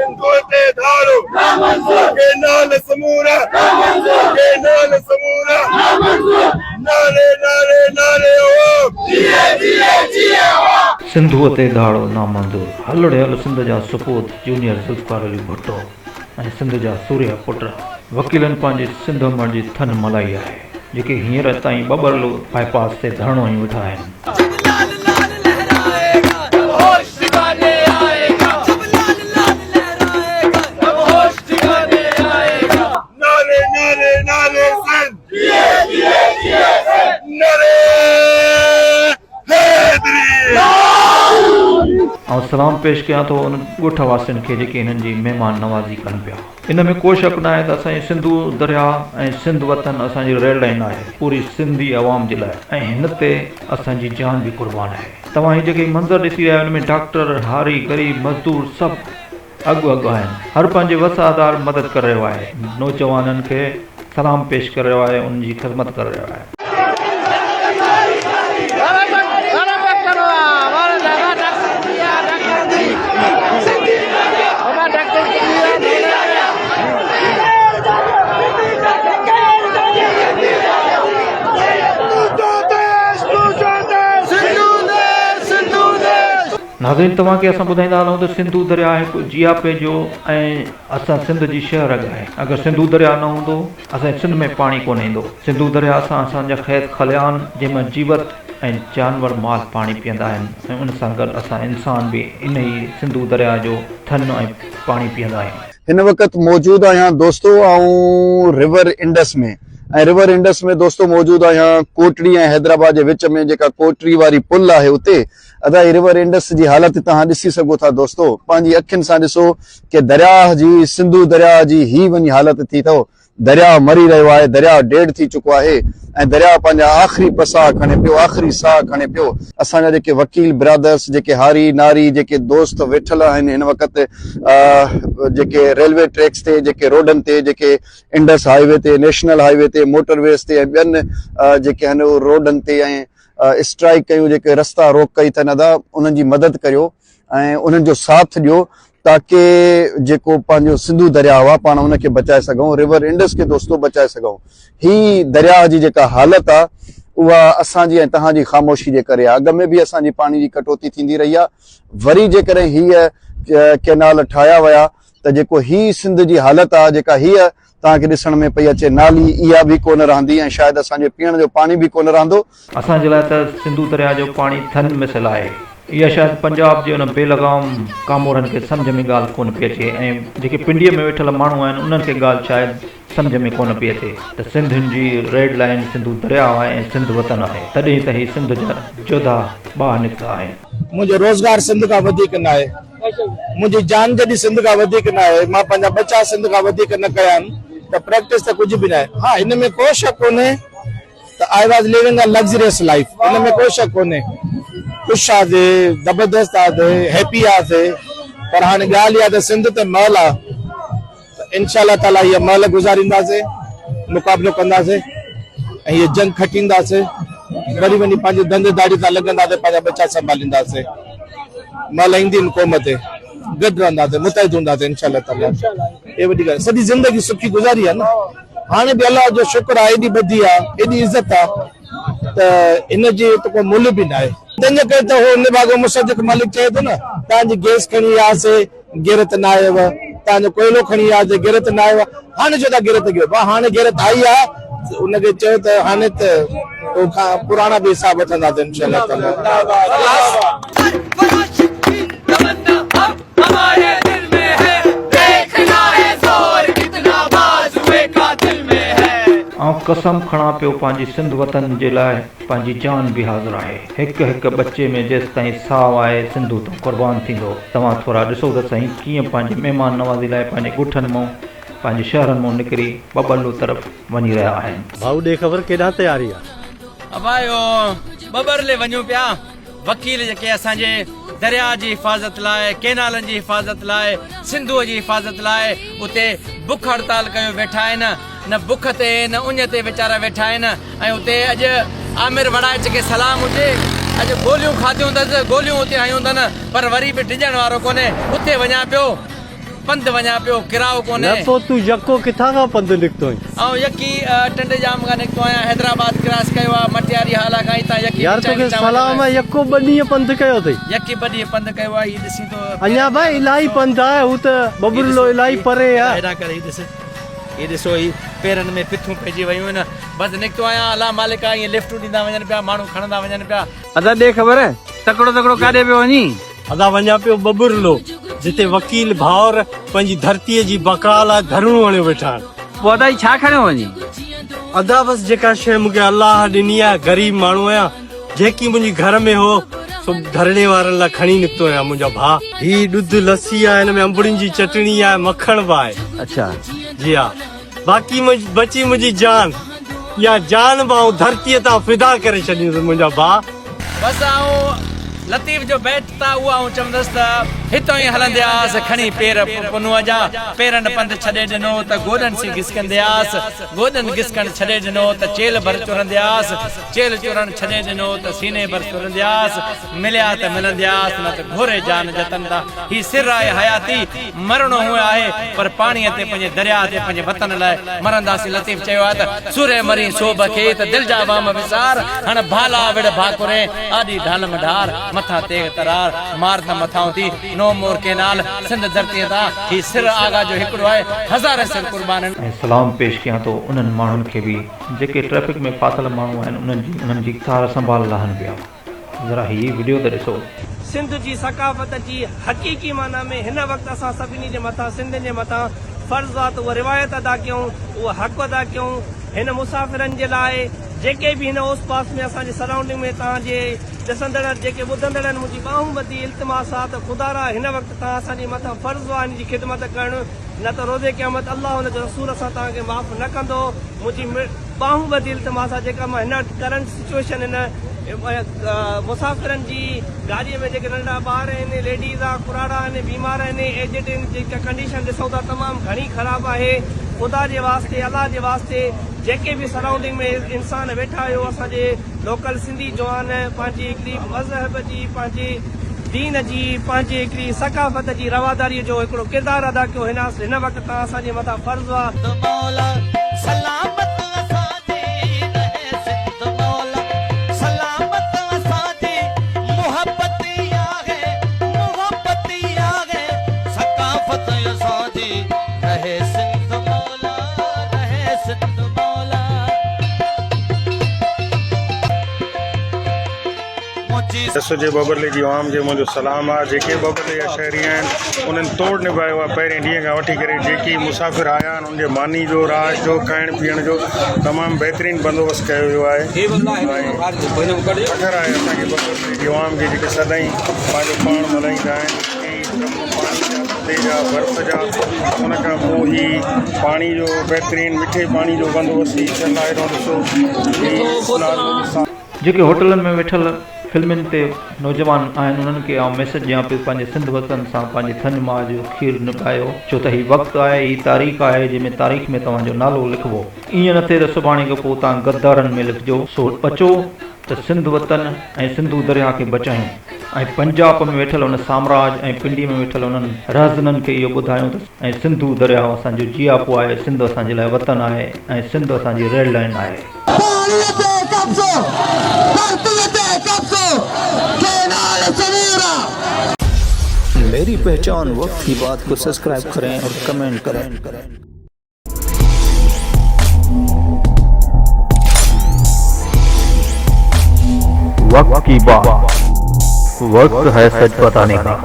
سنڌوء تي ڌاڙو ڪينال سمورا ڪينال سمورا نعري نعري نعري عوام. سنڌوء تي ڌاڙو نامنظور، هل ڙي هل سنڌ جا سپوت جونيئر ذوالفقار علي ڀٽو ۽ سنڌ جا سورهيه پٽ وڪيلن پنهنجي سنڌ امڙ جي ٿڃ ملائي آهي جيڪي هينئر تائين ٻٻرلو باء پاس تي ڌرڻو هنيون ويٺا آهن. نعري نعري نعري سنڌ نعري حيدري. آئون سلام پيش ڪيان ٿو انهن ڳوٺ واسين کي جيڪي هنن جي مهمان نوازي ڪن پيا. ان ۾ ڪو شڪ ناهي ته اسان جي سنڌو درياهه ۽ سنڌ وطن اسان جي ريل لائين آهي پوري سنڌي عوام جي لاء ۽ هن تي اسان جي جان به قربان آهي. توهان هي جيڪي منظر ڏسي رهيا آهيو ان ۾ ڊاڪٽر، هاري، غريب، مزدور سڀ اڳ اڳ آهن. هر پنهنجي وس آڌار مدد ڪري رهيو آهي. نوجوانن کي سلام پيش ڪري رهيو آهي انهن جي خدمت ڪري رهيو آهي. ناظرين توهان کي اسان ٻڌائيندا هلون ته سنڌو درياء هڪ جياپي جو ۽ اسان سنڌ جي شهه رڳ آهي اگر سنڌو درياء نه هوندو اسان جي سنڌ ۾ پاڻي ڪونه ايندو سنڌو درياء سان اسان جا خيت خليان جنهن مان جيوت ۽ جانور مال پاڻي پيئندا آهن ۽ ان سان گڏ اسان انسان به ان ئي سنڌو درياء جو ٿڃ ۽ پاڻي پيئندا آهيون. هن وقت موجود آهيان دوستو آئون ريور انڊس ۾ ۽ ريور انڊس ۾ دوستو موجود آهيان ڪوٽڙي ۽ حيدرآباد جي وچ ۾ جيڪا ڪوٽڙي واري پل آهي اتي ادا هي ريور انڊس جي حالت توهان ڏسي سگهو ٿا دوستو پنهنجي اکين سان ڏسو ڪي درياهه جي سنڌو درياهه جي هي وڃي حالت ٿي اٿو درياهه مري رهيو آهي درياهه ڊيڊ ٿي چڪو آهي ۽ درياهه پنهنجا آخري پساهه کڻي پيو آخري ساهه کڻي پيو اسان جا جيڪي وڪيل برادرس جيڪي هاري ناري جيڪي دوست ويٺل آهن هن وقت جيڪي ريلوي ٽريڪس تي جيڪي روڊن تي جيڪي انڊس هائي وي تي نيشنل هائي وي تي موٽر ويز تي ۽ ٻين جيڪي آهن روڊن تي ۽ اسٽرائيڪ ڪيون جيڪي رستا روڪ ڪئي اٿن ادا انهن جي مدد ڪريو ۽ انهن جو ساٿ ڏيو تاڪي جيڪو پنهنجو سنڌو درياء آ پاڻ ان کي بچائي سگهون ريور انڊس کي دوستو بچائي سگهون هي درياء جي جيڪا حالت آ اها اسان جي ۽ توهان جي خاموشي جي ڪري آ اڳ ۾ به اسان جي پاڻي جي ڪٽوتي ٿيندي رهي آ وري جيڪڏهن هيء ڪينال ٺاهيا ويا ته جيڪو هي سنڌ جي حالت آ جيڪا هيء توهان کي ڏسڻ ۾ پئي اچي نالي اها به ڪونه رهندي ۽ شايد اسان جي پيئڻ جو پاڻي به ڪونه رهندو. اسان جي لاء ته سنڌو درياء جو پاڻي ٿڃ مثل آهي. اها شايد پنجاب جي انهن بي لغام ڪامورن کي سمجهه ۾ ڳالهه ڪونه پئي اچي ۽ جيڪي پنڊيء ۾ ويٺل ماڻهو آهن انهن کي ڳالهه شايد سمجهه ۾ ڪونه پئي اچي ته سنڌين جي ريڊ لائين سنڌو درياء آهي ۽ سنڌ وطن آهي تڏهن ته هي سنڌ جا جوڌا ٻاهر نڪتا آهن. منهنجو روزگار سنڌ کان وڌيڪ ناهي. منهنجي جان جڏهن سنڌ کان وڌيڪ نه آهي، مان پنهنجا ٻچا سنڌ کان وڌيڪ نه ڪيا آهن ته پريڪٽس ته ڪجهه به ناهي. ها ان ۾ ڪو شڪ ڪونهي ته I was living a luxurious life ان ۾ ڪو شڪ ڪونهي. خوش آسي، زبردست آسي، هيپي آسي پر هاڻي ڳالهه اها ته سنڌ ته مئل آ. ته انشاء الله تعالي هيء مهل گذارينداسين، مقابلو ڪنداسين ۽ هيء جنگ کٽينداسين، وري وڃي پنهنجي ڌنڌي ڌاڙي سان لڳنداسين، پنهنجا ٻچا سنڀالينداسين، مهل ايندي هن قوم تي، گڏ رهنداسين، متحد هونداسين انشاء الله تعالي. هيء وڏي ڳالهه، سڄي زندگي سکي گذاري آهي نه، هاڻي به الله جو شڪر آهي ايڏي ٻڌي آهي، ايڏي عزت آهي ته ان جي ته ڪو ملهه به ناهي. تنهن جي ڪري ته هو نڀاڳو مصدق ملڪ چئي ٿو نه، توهان جي گئس کڻي آياسين، غيرت نه آيو، توهان جو ڪوئلو کڻي آياسين، غيرت نه آيو، هاڻي ڇو ٿا غيرت ڪيو؟ ڀاء هاڻي غيرت آئي آ، ان کي چئو ته هاڻي ته تو کان پراڻا به حساب وٺنداسين انشاء الله تعاليٰ. آئون قسم کڻان پيو پنهنجي سنڌ وطن جي لاء پنهنجي جان به حاضر آهي. هڪ هڪ ٻچي ۾ جيستائين ساهه آهي سنڌو تان قربان ٿيندو. توهان ٿورا ڏسو ته سهي ڪيئن پنهنجي مهمان نوازي لاء پنهنجي ڳوٺن مئون پنهنجي شهرن مئون نڪري ٻٻرلو طرف وڃي رهيا آهن. ڀائو ڏي خبر ڪيڏانهن تياري آ. ابا اهو ٻٻرلي وڃون پيا. وڪيل جيڪي اسان جي درياء جي حفاظت لاء، ڪينالن جي حفاظت لاء، سنڌوء جي حفاظت لاء اتي بک هڙتال ڪيو ويٺا آهن. نه بک تي نه اڃ تي ويچارا ويٺا آهن ۽ اتي اڄ عامر وڙائچ کي سلام هجي اڄ گوليون کاڌيون اٿس گوليون اتي هنيون اٿن پر وري به ڊڄڻ وارو ڪونهي اتي وڃان پيو. پنڌ وڃان پيو ڪراء ڪونهي. نه پوء تون يڪو ڪٿان کان پنڌ نڪتو آهين؟ آئون يڪي ٽنڊي ڄام کان نڪتو آهيان، حيدرآباد ڪراس ڪيو آهي، مٽياري هالا کان هتان يڪي يار وچان توکي وچان وڃڻو سلام آهي. آهي يڪو ٻه ڏينهن پنڌ ڪيو اٿئي. يڪي ٻه ڏينهن پنڌ ڪيو آهي، هي ڏسين ٿو اڃا ڀاء الاهي پنڌ آهي، هو ته هي ٻٻرلو ڏسو الاهي هي پري آهي. هيڏانهن ڪر هي ڏس هي ڏسو هي پيرن ۾ پٿون پئجي ويون آهن، بس نڪتو آهيان الله مالڪ آهي، ائين لفٽون ڏيندا وڃن پيا، ماڻهو کڻندا وڃن پيا. ادا ڏي خبر تڪڙو تڪڙو ڪاڏي پيو وڃين؟ ادا وڃان پيو ٻٻرلو جتي وڪيل ڀائر پنهنجي ڌرتيء جي بقا لاء ڌرڻو هڻيو ويٺا آهن. پوء ادا هي ڇا کڻيو وڃين؟ ادا بس جيڪا شيء مون کي الله ڏني آهي غريب ماڻهو آهيان جيڪي منهنجي گهر ۾ هو سو ڌرڻي وارن لاء کڻي نڪتو آهيان منهنجا ڀاء. هي ڏڌ لسي آهي هن ۾ انبڙين جي چٽڻي آهي مکڻ به آهي. اڇا. جي ها باقي بچي منهنجي جان اها جان به آئون ڌرتيء تان فدا ڪري ڇڏيندس منهنجا ڀاء. بس آئون لطيف جو بيت ته اهو آئون چوندس ته. هتان ئي هلندياس کڻي پير پنهونء جا، پيرن پنڌ ڇڏي ڏنو ته گوڏن سين گسڪندياس، گوڏن گسڪڻ ڇڏي ڏنو ته چيلهه ڀر چرندياس، چيلهه چرڻ ڇڏي ڏنو ته سيني ڀر سرندياس، مليا ته ملندياس نه ته گهوري جان جتن تان. هي سر آهي حياتي، مرڻو هونء آهي پر پاڻيء تي پنهنجي درياء تي پنهنجي وطن لاء مرنداسين. لطيف چيو آهي ته سورهيه مرين سوڀ کي ته دل جا وهم وسار، هڻ ڀالا وڙهه ڀاڪرين، آڏي ڍال م ڍار، مٿان تيغ ترار، مار ته مٿانهون ٿي، نو مور ڪينال، سنڌ ڌرتيء تان هي سر آغا جو هڪڙو آهي، هزارين سر قربان آهن. ۽ سلام پيش ڪيان ٿو انهن ماڻهن کي به جيڪي ٽريفڪ ۾ ڦاٿل ماڻهو آهن انهن جي انهن جي سار سنڀال لهن پيا. ذرا هي وڊيو ته ڏسو. سنڌ جي ثقافت جي حقيقي معنيٰ ۾ هن وقت اسان سڀني جي مٿان سنڌين جي مٿان فرض آ ته اها روايت ادا ڪيون اهو حق ادا ڪيون هن مسافرن جي لاء جيڪي به هن اوس پاس ۾ اسان جي سرائونڊنگ ۾ توهان جي ڏسندڙ جيڪي ٻڌندڙ آهن منهنجي ٻانهون ٻڌي التماس آ ته خدارا هن وقت توهان اسان جي مٿان فرض آ هن جي خدمت ڪرڻ نه ته روز قيامت الله ان جو رسول اسان توهان کي معاف نه ڪندو منهنجي ٻانهون ٻڌي التماس آ جيڪا مان هن ڪرنٽ سچوئيشن هن مسافرن جي گاڏي ۾ جيڪي ننڍڙا ٻار آهن ليڊيز آ ڪراڙا آهن بيمار آهن ايجڊ آهن جيڪا ڪنڊيشن ڏسون ٿا تمام گهڻي خراب آهي خدا جي واسطي الله جي واسطي جيڪي به سرائونڊنگ ۾ انسان ويٺا آهيو اسان جي لوڪل سنڌي جوان پنهنجي هڪڙي مذهب جي پنهنجي دين جي پنهنجي هڪڙي ثقافت جي رواداري جو هڪڙو ڪردار ادا ڪيو هن هن وقت تان اسان جي مٿان فرض آ. مولا سلامت اسان جي رهي سنڌ مولا سلامت اسان جي محبت آهي محبت آهي ثقافت اسان جي رهي سنڌ مولا رهي سنڌ مولا. سڄي ٻٻرلي جي عوام کي منهنجو سلام آهي جيڪي ٻٻرلي جا شهري آهن انهن توڙ نڀايو آهي پهرين ڏينهن کان وٺي ڪري جيڪي مسافر آيا آهن انهن جي ماني جو رهائش جو کائڻ پيئڻ جو تمام بهترين بندوبست ڪيو ويو آهي ۽ فخر آهي اسان کي ٻٻرلي جي عوام کي جيڪي سدائين پنهنجو پاڻ ملهائيندا آهن پاڻي جا ٿڌي جا برف جا ان کان پوء هي پاڻي جو بهترين مٺي پاڻي جو بندوبست هي ٿيل آهي ڏسو هي جيڪي هوٽلن ۾ ويٺل فلمن تي نوجوان آهن انهن کي آئون ميسيج ڏيان پيو پنهنجي سنڌ وطن سان پنهنجي ٿڃ ماء جو کير نڀايو ڇو ته هي وقت آهي هي تاريخ آهي جنهن ۾ تاريخ ۾ توهان جو نالو لکبو ائين نه ٿئي ته سڀاڻي کان پوء توهان غدارن ۾ لکجو سو اچو ته سنڌ وطن ۽ سنڌو درياهه کي بچايون ۽ پنجاب ۾ ويٺل ان سامراج ۽ پنڊي ۾ ويٺل انهن رهزنن کي اهو ٻڌايون ته ۽ سنڌو درياهه اسان جو جياپو آهي سنڌ اسان جي لاء وطن آهي ۽ سنڌ اسان جي ريڊ لائين آهي. پاڻيء تي قبضو، ڌرتيء تي قبضو، ڪينال سمورا. ميري پهچان وقت ڪي بات ڪو سبسڪرائب ڪرين اور ڪمينٽ ڪرين. وقت ڪي بات وقت هي سچ بتاني ڪا.